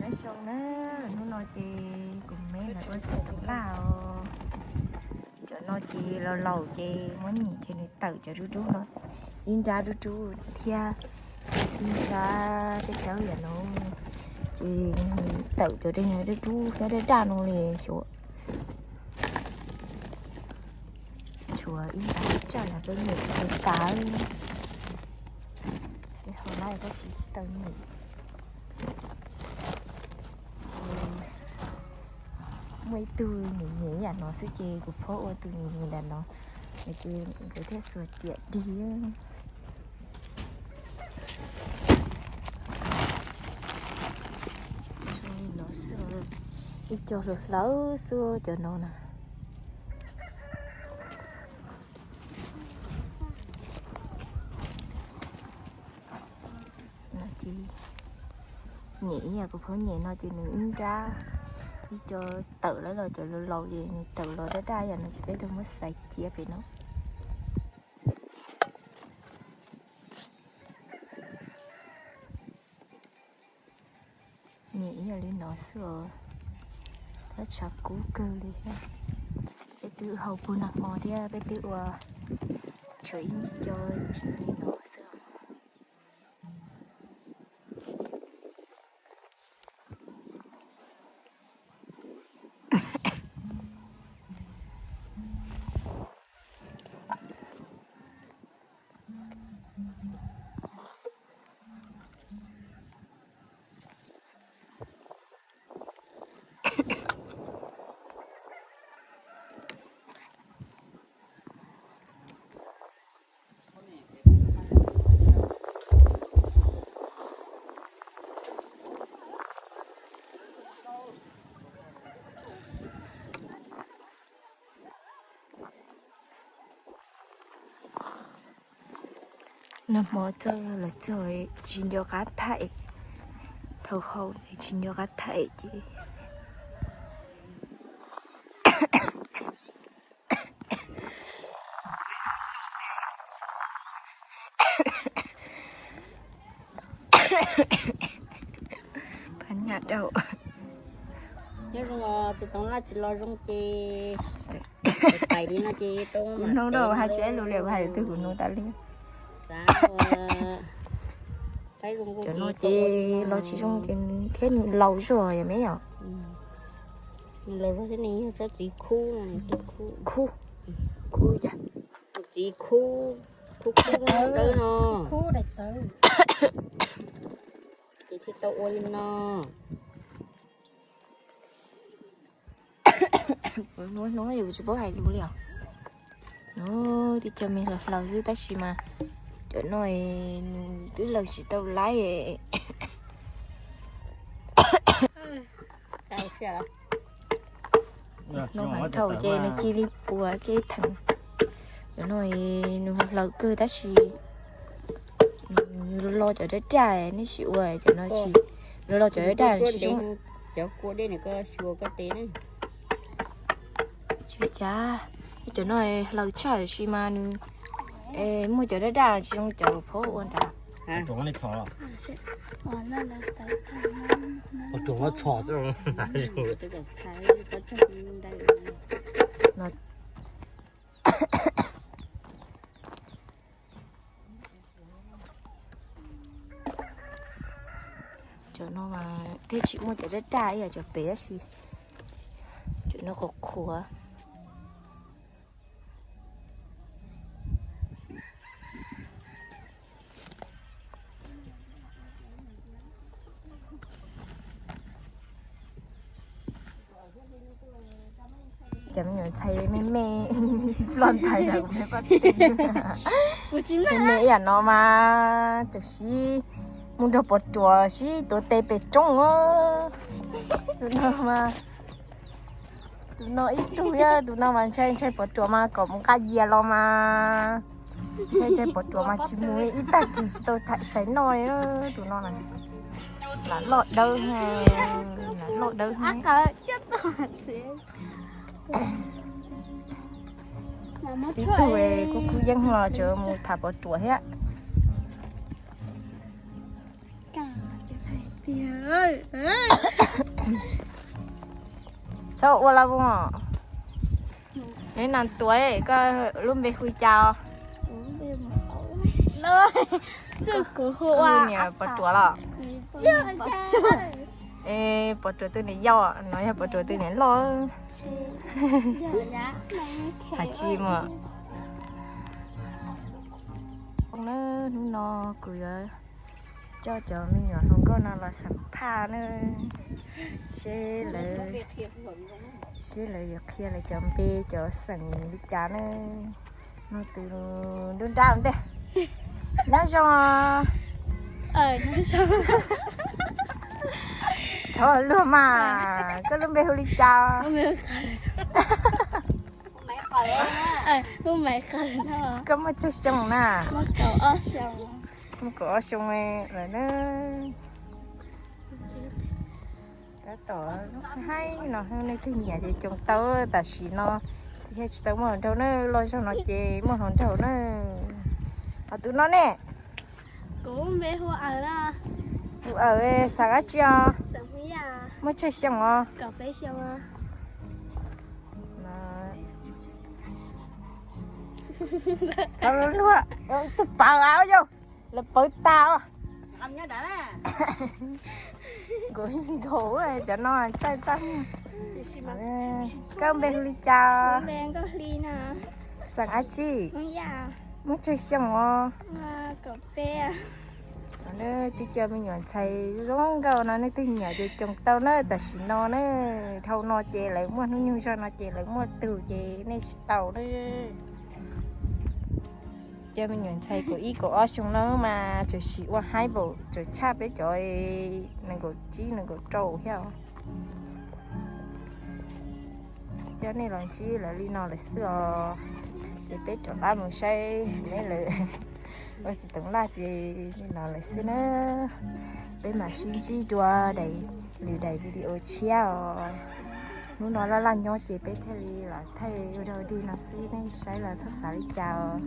Nyob zoo na, hnub no ces kuv me lawv ua txiv laj os. Cov no ces laus laus ces muab nyem ces nws tawm cov dub dub no, ib nrab dub dub thiab ib nrab dawb dawb yam no, ces nws tawm cov dub dub thiab daj daj no li xyuas. Tshuav ib nrab tsaj no peb nyem tsis tau tas. Peb ho laj tab sis tsis tau nyem. Ces muaj ib tug nyem nyem yam no xwb ces kuv phob ua tus nyem nyem ntawm no, nws ces nkawd thiaj xuas riam dig. Zoo li no xwb, ib co hlawv hlawv xwb cov no na. Nyem ib yam kuv phob nyem no ces nws ib nrab, ib co tawm lawm los cov laus laus ces nws tawm los daj daj yam no ces peb tau muab xaiv cia pem no. Nyem ib yam li no xwb os, tab tshav kub kawg li thiab. Peb twb haus puag nag hmo thiab peb twb ua tshuav ib co li no xwb os. Nag hmo txog los txog tsis nco qab thaij, thaum haus tsis nco qab thaij ces Pab nyam rau. Nyob zoo, tsis tau laj tsis los zoo ces pais li no ces tau hnub rau hais tsis lus li hais twg kuv nug tas li. Xav ua, cov no ces los tsis zoo ces thiab nws laus zog yom me yom. Nws laus zog thiab nws yog tsob txiv khub, khub, khub yam, txiv khub, khub khub dawb no. Ces thiaj tau ua li no. Hnub hnub yus tsis paub hais lus li os. Tib co me hlaws hlaws xwb tab sis mas cov no nws twb laws tsis tau laib. Hnub hais dhau ces nws cia li puas kev theem. Cov no nws hlaws kawg tab sis nws lo cov daj daj nej sim ua cov no tsis lo lo cov daj daj tsis zoo. Cov kua dej nws ko xyuas ko tes ne. Tsis cas, cov no hlaws tshaj tab sis mas nws muaj cov daj daj tsis zoo cov phob ua nrad. Cov no mas thiaj tsis muaj cov daj daj ib yam cov pem tab sis cov no qhuav qhuav. Cov me nyuam ntxhais me me, ploj ntxhais na, me me ib yam no mas tam sim mus nrog pov ruam sib tuav tes pem roob. Tus no mas, tus no ib tug thiab, tus no mas ntshai ntshai pov ruam mas kom mus nqa yias los mas, ntshai ntshai pov ruam mas tsis mus li, ib tag kis tsis tau tham sai noj li. Tus no na, lam loj dawb, lam loj dawb. Tib tug kuj khub yeeb los tseem mus tham pov ruam thiab. Txhob ua lawm os. Neb nas tuav, koj lub npe hu li cas os? Kuv hu ua niam Pov Ruam los? Es Pov Ruam twg niam yau, no yog Pov Ruam twg niam loj? Hais tsis muaj. Hnub no kuv yuav coj cov me nyuam hluas nkauj no los xam phaj na, seb lawv, seb lawv yuav qhia lawv cov npe cov xeem li cas na. No tus nruab nrab ntej. Nyob zoo. Txhob luag mas, koj lub npe hu li cas? Koj muaj tsawg xyoo na? Muaj kaum ob xyoo lawm na. Tab tom haib no, nej twg nyiam ces coom tau, tam sim no thiaj tsis tau muaj hluas nraug na, loj zog no ces muaj hluas nraug na. Ho tus no ne? Hu Awm, xeem dab tsi os? Muaj tsawg xyoo os? Txhob luag, tus pawg a yau, lawv pawg tas os. Nkaum nkaus cov no txaij txaij. Koj npe hu li cas? Xeem dab tsi? Muaj tsawg xyoo os? Twb coj me nyuam ntxhais zoo nkauj no, nej twg nyiam ces coom tau na, tam sim no na. Dhau no ces lawv muaj hnub nyoog zog no ces lawv muaj tug ces nej tsis tau na. Coj me nyuam ntxhais kaum ib kaum ob xyoo no mas txawm sim ua haib npaum txawm tshaj peb cov nees nkaum tsib nees nkaum rau thiab. Coj nej los ntsib lawv li no lawm xwb os. Ces peb rov qab mus saib neb lawm. Ua txiv toov laj ces li no lawm xwb na. Peb mam sib ntsib dua daim, lwm daim video tshiab os. Hnub no laj laj nyob ces peb thiaj li los thaij ua dog dig no xwb, nej saib los txhob xav li cas os.